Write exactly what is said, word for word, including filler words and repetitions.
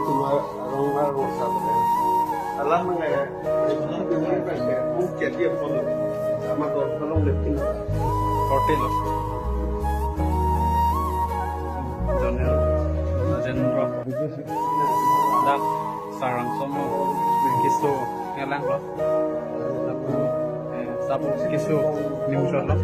Tuma arong arong sa. Alam nang eh, alam nang eh, ung kiat dia pon. Ama ko kolong lepin. Hotel. General, General. Dak sarang somo kiso ngelang lo. Sapu, eh, sapu kiso nimsot lo.